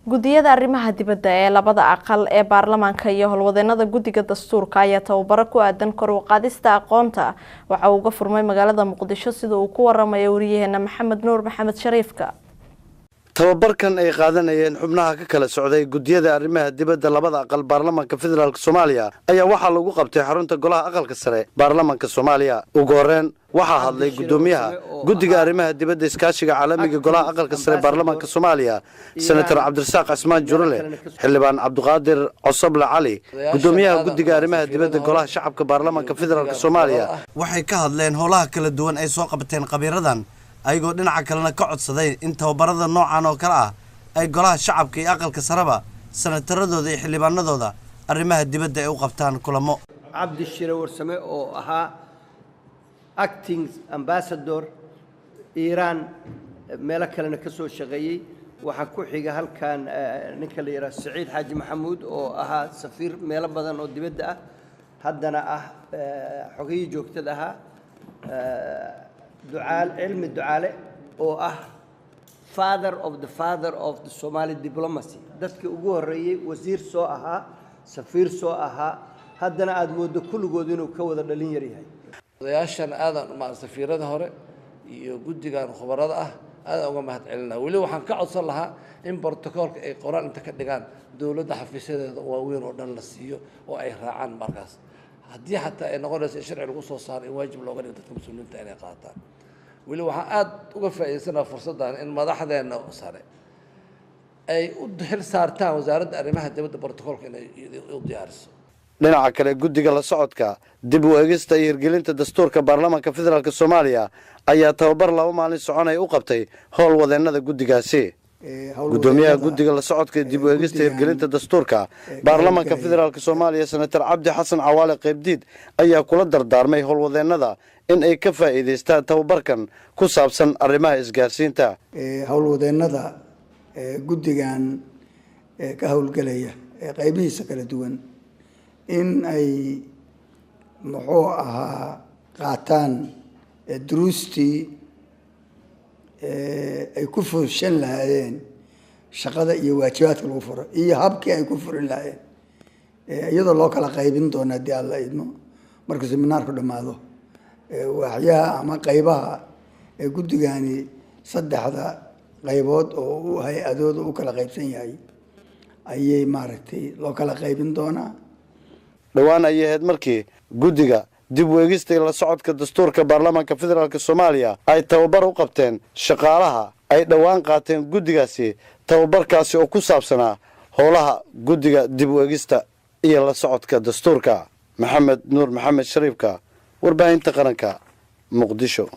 Guddiyada arrimaha dibadda ee labada aqal ee baarlamaanka iyo howlwadeenada guddiga dastuurka ayaa tababaro ku aadan kor u qaadista aqoonta waxa uu uga furmay magaalada Muqdisho, sida uu ku waramayo wariyaheena Maxamed Nuur Maxamed Shariifka. Tababarkan ay qaadanayeen xubnaha ka kala socday guddiyada arrimaha dibadda labada aqal baarlamaanka federaalka Soomaaliya ayaa waxaa lagu qabtay xarunta golaha aqalka sare baarlamaanka Soomaaliya. Ugu horreyn waxaa hadlay guddoomiyaha guddiga arrimaha dibadda, iskaashiga caalamiga, golaha aqalka sare baarlamaanka Soomaaliya, Senator Cabdirasaaq Cismaan Jurale, Xildhibaan Cabdiqaadir Cosoble Cali, guddoomiyaha guddiga arrimaha dibadda golaha shacabka baarlamaanka federaalka Soomaaliya. Waxay ka hadleen howlaha kala duwan ay soo qabteen khabiiradan, ayagoo dhinaca kalena ka codsaday in tababarada noocan oo kale ah ay golaha shacabka iyo aqalka sareba senataradooda iyo xildhibaanadooda arrimaha dibadda ay u qabtaan kulamo. Cabdi Shire Warsame oo ahaa acting ambassador Iiraan, meelo kalena ka soo shaqeeyey. Waxaa ku xiga halkan ninka la yidhaha Saciid Xaaji Maxamuud oo ahaa safiir meelo badan oo dibadda ah, haddana ah xogihii joogtada ahaa. Ducaal Cilmi Ducaale oo ah father of the father of the Somali diplomacy, dadkii ugu horreeyey, wasiir soo ahaa, safiir soo ahaa, haddana aada mooddo kulligood inuu ka wada dhalin yar yahay. Odayaashan aadan ma safiirada hore iyo guddigan khubarada ah aadaan uga mahad celinaa. Weli waxaan ka codsan lahaa in brotocoolka ay qoraan inta ka dhigaan dowladda xafiisyadeeda waaweyn oo dhan la siiyo oo ay raacaan. Markaas haddii xataa ay noqonayso in sharci lagu soo saaro, in waajib looga dhigo dadka muslimiinta inay qaataan. Weli waxaan aada uga faa'iidaysanaa fursaddan in madaxdeenna sare ay u xil saartaan wasaaradda arrimaha dibadda brotocoolka inay u diyaariso. Dhinaca kale, guddiga la socodka, dib u eegista iyo hirgelinta dastuurka baarlamaanka federaalka Soomaaliya ayaa tababar 2 maalin soconaya u qabtay howl wadeennada guddigaasi. Gudoomiyaha guddiga la socodka, dib u eegista, hirgelinta dastuurka baarlamaanka federaalka Soomaaliya, Senator Cabdi Xasan Cawaale Qaybdiid, ayaa kula dardaarmay howlwadeennada in ay ka faa'iidaystaan tababarkan ku saabsan arrimaha isgaarsiinta. Howlwadeennada guddigan ka howlgelaya ee qaybihiisa kala duwan in ay muxuu ahaa qaataan duruustii ay ku fushan lahaayeen shaqada iyo waajibaadka lagu furo iyo habkii ay ku furin lahaayeen, iyadoo loo kala qaybin doono, haddii Alla idmo, markuu seminaarku dhammaado, waaxyaha ama qaybaha ee guddigani saddexda qaybood oo u hay-adooda u kala qaybsan yahay ayay maaragtay loo kala qaybin doonaa. Dhowaan ayay ahayd markii guddiga dib u eegista iyo la socodka dastuurka baarlamaanka federaalka Soomaaliya ay tababar u qabteen shaqaalaha ay dhowaan qaateen guddigaasi, tababarkaasi oo ku saabsanaa howlaha guddiga dib u eegista iyo la socodka dastuurka. Maxamed Nuur Maxamed Shariifka, warbaahinta qaranka, Muqdisho.